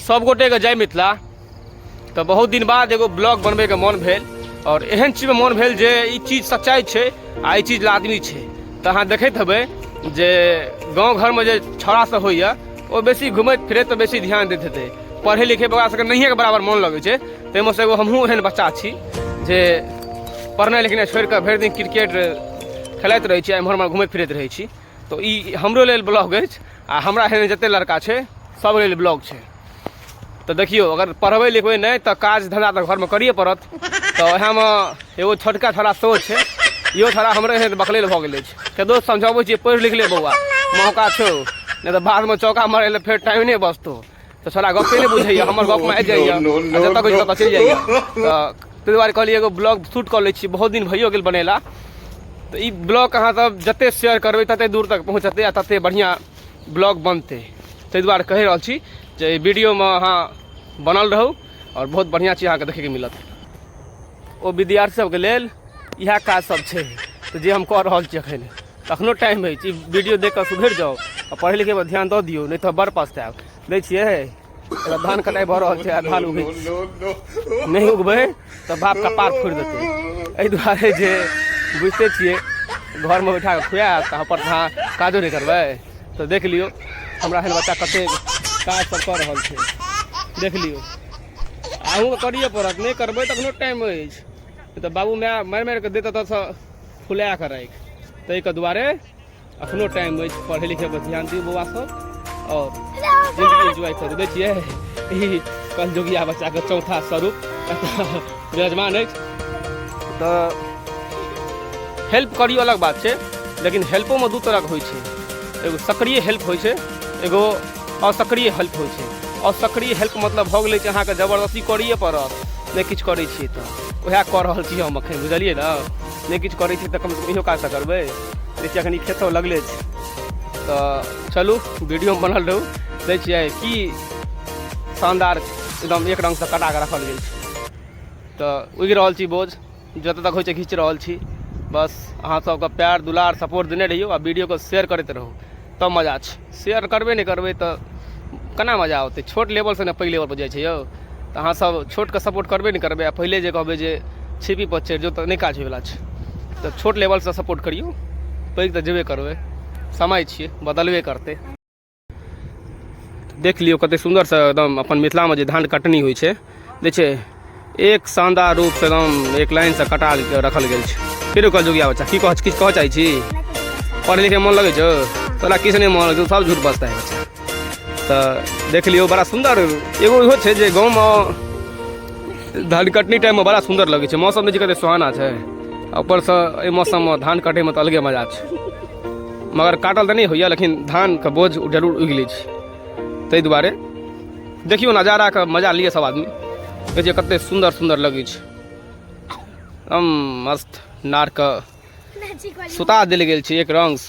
सब गोटेके जय मिथिला। तऽ बहुत दिन बाद एगो ब्लॉग बनबैके मोन भेल और एहन चीजमे मोन भेल जे ई चीज सच्चाइ छै आ ई चीज लाजमी छै। तऽ अहाँ देखैत हेबै जे गाँव घरमे जे छौड़ा सब होइए ओ बेसी घुमैत फिरैत तऽ बेसी ध्यान दैत हेतै, पढ़ै लिखै ओकरा सबके नहिएके बराबर मोन लगै छै। ताहिमे सँ एगो हमहूँ एहन बच्चा छी जे पढ़नाइ लिखनाइ छोड़िकऽ भरि दिन क्रिकेट खेलाइत रहै छी आ एम्हर ओम्हर घुमैत फिरैत रहै छी। तऽ ई हमरो लेल ब्लॉग अछि आ हमरा एहन जते लड़का छै सब लेल ब्लॉग छै। तऽ देखियौ, अगर पढ़बै लिखबै नहि तऽ काज धन्धा तऽ घरमे करिए पड़त। तऽ वएहमे एगो छोटका छोड़ा सेहो छै, इहो छोड़ा हमरे एहन बकलेल भऽ गेल अछि। कतबो समझाबै छियै पढ़ि लिख ले बौआ, मौका छौ, नहि तऽ बादमे चौका मारै लए फेर टाइम नहि बचतौ। तऽ छोड़ा गप्पे नहि बुझैए, हमर गपमे आबि जाइए आ जतऽ कहै ततऽ चलि जाइए। तऽ ताहि दुआरे कहलियै एगो ब्लॉग शूट कऽ लै छी, बहुत दिन भइयो गेल बनेला। तऽ ई ब्लॉग अहाँ सब जते शेयर करबै तते दूर तक पहुँचतै आ तते बढ़िआँ ब्लॉग बनतै। ताहि दुआरे कहि रहल छी जे एहि वीडियोमे अहाँ बनल रहू आओर बहुत बढ़िआँ चीज अहाँके देखैके मिलत। ओ विद्यार्थी सबके लेल इएह काज सब छै तऽ जे हम कऽ रहल छी एखन। अखनो टाइम अछि, ई वीडियो देख कऽ सुधरि जाउ आ पढ़ै लिखैपर ध्यान दऽ दियौ, नहि तऽ बड़ पछतायब। दै छियै एतऽ धान कटाइ भऽ रहल छै आ धान उगै नहि उगबै तऽ बाप कपार फोड़ि देतै। एहि दुआरे जे बुझिते छियै घरमे बैठा कऽ खुआयत तऽ अपन अहाँ काजो नहि करबै। तऽ देख लियौ हमरा एहन बच्चा कतेक काज सब कऽ रहल छै। देख लियौ, अहूँके करैए पड़त, नहि करबै तऽ अखनो टाइम अछि, तऽ बाबू माय मारि मारि कऽ देत एतऽसँ फुला कऽ राखि। ताहिके दुआरे अखनो टाइम अछि, पढ़ै लिखै पर ध्यान दियौ बौआ सब और जिंदगी एंजॉय करू। दै छियै ई कलजुगिया बच्चाके चौथा स्वरूप विराजमान अछि। तऽ हेल्प करियौ अलग बात छै, लेकिन हेल्पोमे दू तरहक होइ छै, एगो सक्रिय हेल्प होइ छै, एगो असक्रिय हेल्प होइ छै। असक्रिय हेल्प मतलब भऽ गेलै जे अहाँके जबरदस्ती करैए पड़त, नहि किछु करै छियै तऽ उएह कऽ रहल छी हम एखन, बुझलियै ने। नहि किछु करै छी तऽ कमसँ कम इहो काज तऽ करबै। देखिए एखन ई खेत सब लगले छै। तऽ चलू वीडियोमे बनल रहू। दै छियै की शानदार एकदम एक रङ्गसँ कटा कऽ राखल गेल छै। तऽ उगि रहल छी बोझ, जतऽ तक होइ छै घीच रहल छी। बस अहाँ सबके प्यार दुलार सपोर्ट देने रहियौ आ वीडियोके शेयर करैत रहू तब मजा छै। शेयर करबे नहि करबै तऽ केना मजा औतै? छोट लेवलसँ ने पैघ लेवलपर जाइ छै यौ। तऽ अहाँ सब छोटके सपोर्ट करबे नहि करबै आ पहिले जे कहबै जे छिपीपर चढ़ि जाउ तऽ नहि काज होइवला छै। तऽ छोट लेवलसँ सपोर्ट करियौ, पैघ तऽ जेबे करबै, समय छियै बदलबे करतै। देख लियौ कते सुन्दरसँ एकदम अपन मिथिलामे जे धान कटनी होइ छै, दै छै एक शानदार रूपसँ एकदम एक लाइनसँ कटा रखल गेल छै। की रे कलजुगिया बच्चा, की कह किछु कहऽ चाहै छी? पढ़ै लिखैमे मन लगै छौ? तोरा किछु नहि मन लगै छौ, सब झूठ बजता है बच्चा। तऽ देख लियौ बड़ा सुन्दर एगो इहो छै जे गाँवमे धान कटनी टाइममे बड़ा सुन्दर लगै छै। मौसम देखै कते सुहाना छै, ऊपरसँ एहि मौसममे धान कटैमे तऽ अलगे मजा छै। मगर काटल तऽ नहि होइए, लेकिन धानके बोझ जरूर उगि लै छै। ताहि दुआरे देखियौ नजाराके मजा लिअ सब आदमी। देखै छियै कते सुन्दर सुन्दर लगै छै, एकदम मस्त नारके सुता देल गेल छै एक रङ्गसँ।